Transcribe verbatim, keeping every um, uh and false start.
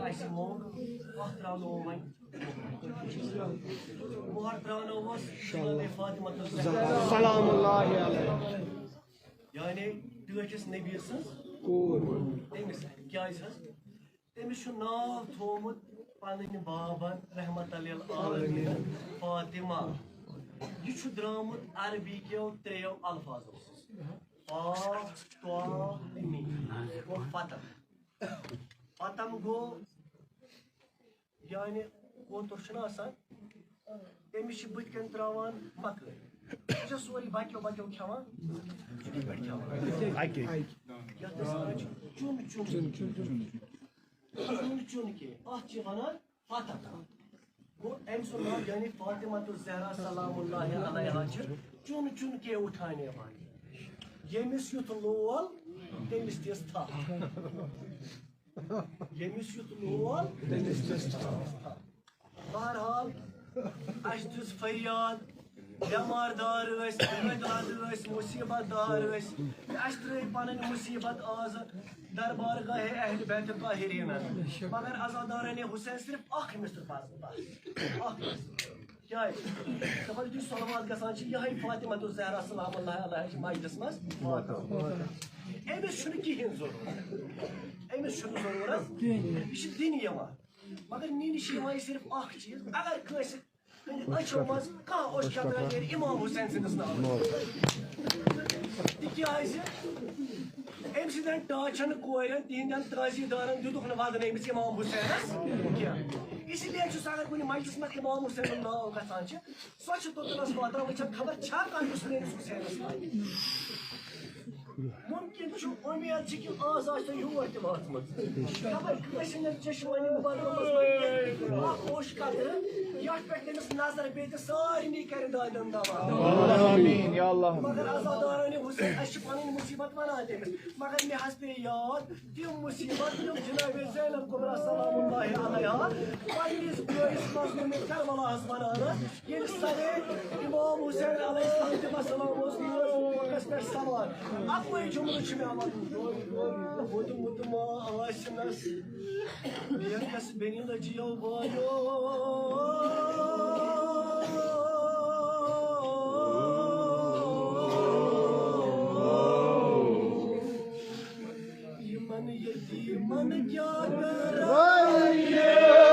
اَسہِ مۄنگ، اَتھ ترٛاونوو وۄنۍ۔ مۄہر ترٛاونووُس جناب فاطمہ الزہرا سلام اللہ علیہا۔ یعنی ٹٲٹھِس نبی سٕنٛز کوٗر۔ تٔمِس کیٛازِ حظ؟ تٔمِس چھُ ناو تھوومُت پنٕنۍ بابن رحمت للعالمین فاطمہ۔ یہِ چھُ درٛامُت عربی کیو ترٛیٚیو الفاظو سۭتۍ۔ فا، طا، تہٕ میم۔ گوٚو فاطمہ۔ پتم گوٚو، یعنی کوتُر چھُنہٕ آسان، تٔمِس چھِ بٕتھِ کَنۍ ترٛاوان مکٲے۔ یہِ چھُ سورُے بَکیو بَکیو کھٮ۪وان، یہِ کِتھ پٲٹھۍ کھٮ۪وان؟ اَکے۔ یَتھ أسۍ وَنان چھِ چُن چُن۔ چُن چُن۔ چُن چُن کے، اَتھ چھِ وَنان فاطمہ۔ گوٚو أمۍ سُنٛد ناو یعنی فاطمہ الزہرا سلام اللہ علیہا چھِ چُن چُن کے اٹھانے والی۔ ییٚمِس یُتھ لول، تٔمِس دِس تھپھ۔ ییٚمِس یُتھ لول، تٔمِس دِس تھپھ۔ بہرحال، اَسہِ دِژ فریاد، بٮ۪مار دار ٲسۍ، رٲتۍ راتھ ٲسۍ، مُصیٖبت دار ٲسۍ، اَسہِ ترٛٲے پَنٕنۍ مُصیٖبت آز دربارگاہ اہل بیت طاہریٖنَن۔ مگر عزادارَن حسین صرف اَکھ مِصر پَرُن بَس۔ اَکھ مِصر۔ کیٛازِ؟ دَپان، یُتھُے صلوات گژھان چھِ، یِہوٚے فاطمہ الزہرا سلام اللہ علیہا چھِ مجلِس منٛز واتان۔ أمِس چھُنہٕ کِہیٖنۍ ضروٗرت۔ أمِس چھُنہٕ ضروٗرت۔ یہِ چھِ دِنہِ یِوان۔ مگر نِنہِ چھِ یِوان یہِ صرف اَکھ چیٖز، اگر کٲنٛسہِ ہٕنٛدِ أچھو منٛز کانٛہہ اوٚش قطرہ نیرِ امام حسین سٕنٛدِس ناوس۔ تِکیٛازِ أمۍ سٕنٛدٮ۪ن ٹاچھن کورٮ۪ن تِہنٛدٮ۪ن تٲزی دارن دیُتُکھ نہٕ ودنہٕ أمِس امام حسینس کینٛہہ۔ اسی لیے چھُ سُہ اگر کُنہِ مجلس منٛز امام حسین ہُنٛد ناو گژھان چھِ، سۄ چھِ توٚتنس واتان وٕچھان خبر چھا کانٛہہ یُس میٲنِس حسینس لگہِ۔ مُمکِن چھُ، اُمید چھِ کہِ آز آسہِ سۄ یور تہِ وٲژمٕژ۔ خبر کٲنٛسہِ ہٕنٛدٮ۪ن چشمن ہٕنٛدِ بدلہٕ منٛز وۄنۍ اکھ اوٚش قطرٕ، یتھ پٮ۪ٹھ تٔمِس نظر بیٚیہِ تہِ سارنٕے کرِ دادٮ۪ن دوا۔ آمیٖن یا اللہ۔ مگر عزادارانہِ حسین، اَسہِ چھِ پنٕنۍ مُصیبت ونان تٔمِس، مگر مےٚ حظ پیٚیہِ یاد تِم مُصیبت، یِم جناب زینب کبریٰ سلام اللہ علیہا پننِس بٲیِس مظلوم کربلاہس ونان ٲس۔ ییٚلہِ سوے امام حسین علیہ الصلوۃ والسلام اوس نوٗرس مبارکس پٮ۪ٹھ سوار، اَکُے جملہٕ چھُ مےٚ وَنُن، ووٚتمُت ما آسِنَس بیکس بیٚنہِ لٔجیو بایو۔ یِمن یتیٖمن کیٛاہ کرٕ؟